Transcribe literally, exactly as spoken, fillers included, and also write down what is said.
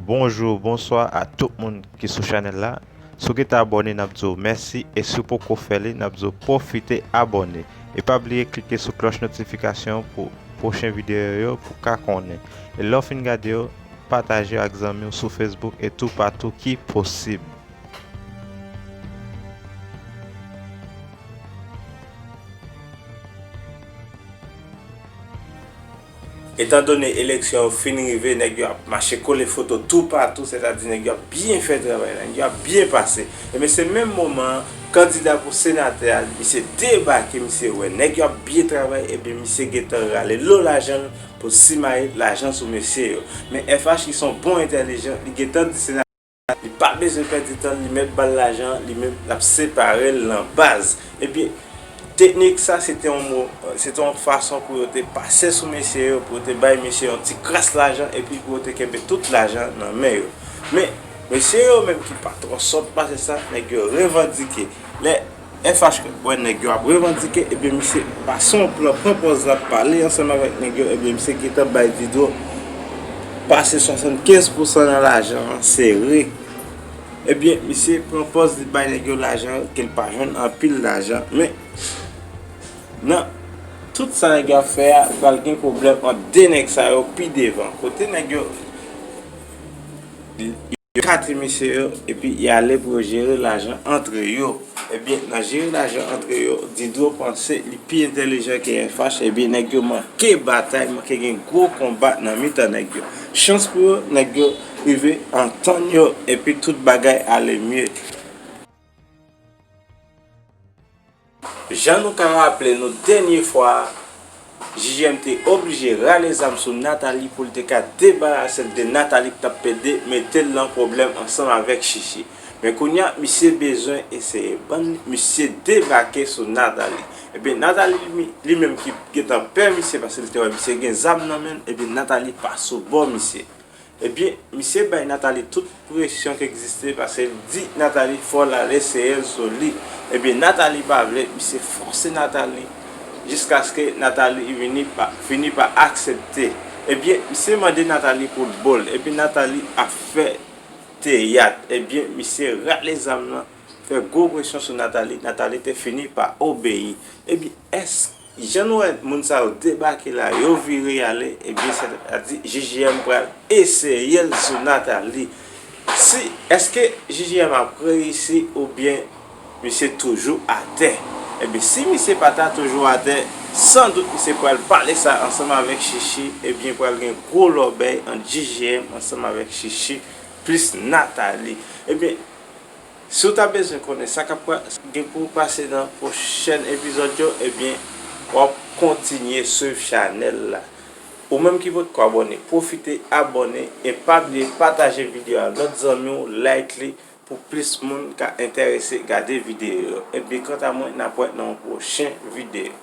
Bonjou, bonswa a tout moun ki sou chanèl la. Si w gentan abòne, n ap di w mèsi, e si w poko fè li, n ap di w pwofite abòne. E pa bliye klike sou klòch notifikasyon pou pwochen videyo yo pou w ka konnen. E lè w fin gade yo, pataje yo ak zanmi w sou Facebook e toupatou ki posib. Etandone eleksyon yo fin rive, nèg yo ap mache kole foto toupatou, sètadi nèg yo ap byen fè travay la, nèg yo ap byen pase. Ebyen, se menm moman an, kandida pou senatè a, misye debake, misye wè nèg yo ap byen travay, ebyen, misye gentan rale lo lajan l pou l simaye lajan sou mesye yo. Men F H ki se yon bon entèlijan, li gentan di senatè li pa bezwen pèdi tan, li mèt ba l lajan, li menm l ap separe l nan baz. Ebyen, teknik sa, se te yon mo, se te yon fason pou yo te pase sou mesye yo, pou yo te bay mesye yon ti kras lajan, epi pou yo te kenbe tout lajan nan men yo. Men, mesye yo menm ki pa twò sòt pase sa, nèg yo revandike. Lè F H wè nèg yo ap revandike, ebyen, misye pase yon plan, pran pòz l ap pale ansanm avèk nèg yo, ebyen, misye gentan bay Didro pase swasannkenz pousan nan lajan an sere. Ebyen, misye pran pòz li bay nèg yo lajan, ke l pa jwenn anpil lajan. Men, nan tout sa nèg yo ap fè a, pral gen pwoblèm ant de nèg sa yo pi devan. Kote nèg yo yo kate mesye yo, epi y ale pou yo jere lajan antre yo. Ebyen, nan jere lajan antre yo, Didro panse li pi entèlijan ke F H, ebyen, nèg yo manke batay, manke gen gwo konba nan mitan nèg yo. Chans pou yo, nèg yo rive antann yo, epi tout bagay ale mye. Jan nou ka raple nou dènye fwa a, J J M te oblije rale zam sou Nathalie pou l te ka debarase l de Nathalie ki t ap pede mete l nan pwoblèm ansanm avèk Chichi. Men kounye a, misye bezwen eseye ban misye debake sou Nathalie. Ebyen, Nathalie li, li menm ki gentan pè misye paske l te wè misye gen zam nan men l, ebyen, Nathalie pa sou bò misye. Ebyen, misye bay Nathalie tout presyon ki egziste, paske l di Nathalie fò l al eseye l sou li. Ebyen, Nathalie pa vle, misye fòse Nathalie, jiskaske Nathalie vini pa, fini pa aksepte. Ebyen, misye mande Nathalie pou l bo l, epi Nathalie ap fè teyat. Ebyen, misye rale zam nan, fè gwo presyon sou Nathalie, Nathalie te fini pa obeyi. Ebyen, èske, jan nou wè moun sa yo debake la, yo vire y ale, ebyen, sètadi J J M pral eseye l sou Nathalie. Si, èske J J M ap reyisi oubyen misye toujou atè? Ebyen, si misye pa ta toujou atè, san dout misye pral pale sa ansanm avèk Chichi, ebyen, pral gen gwo lòbèy ant J J M ansanm avèk Chichi plis Nathalie. Ebyen, si w ta bezwen konnen sa k ap pra-, gen pou pase nan pwochèn epizòd yo, ebyen, w ap kontinye swiv chanèl la. Ou menm ki potko abòne, pwofite abòne e pa bliye pataje videyo a lòt zanmi w, like li pou plis moun ka enterese gade videyo yo. Ebyen, kanta mwen, n ap wè nan yon pwochen videyo.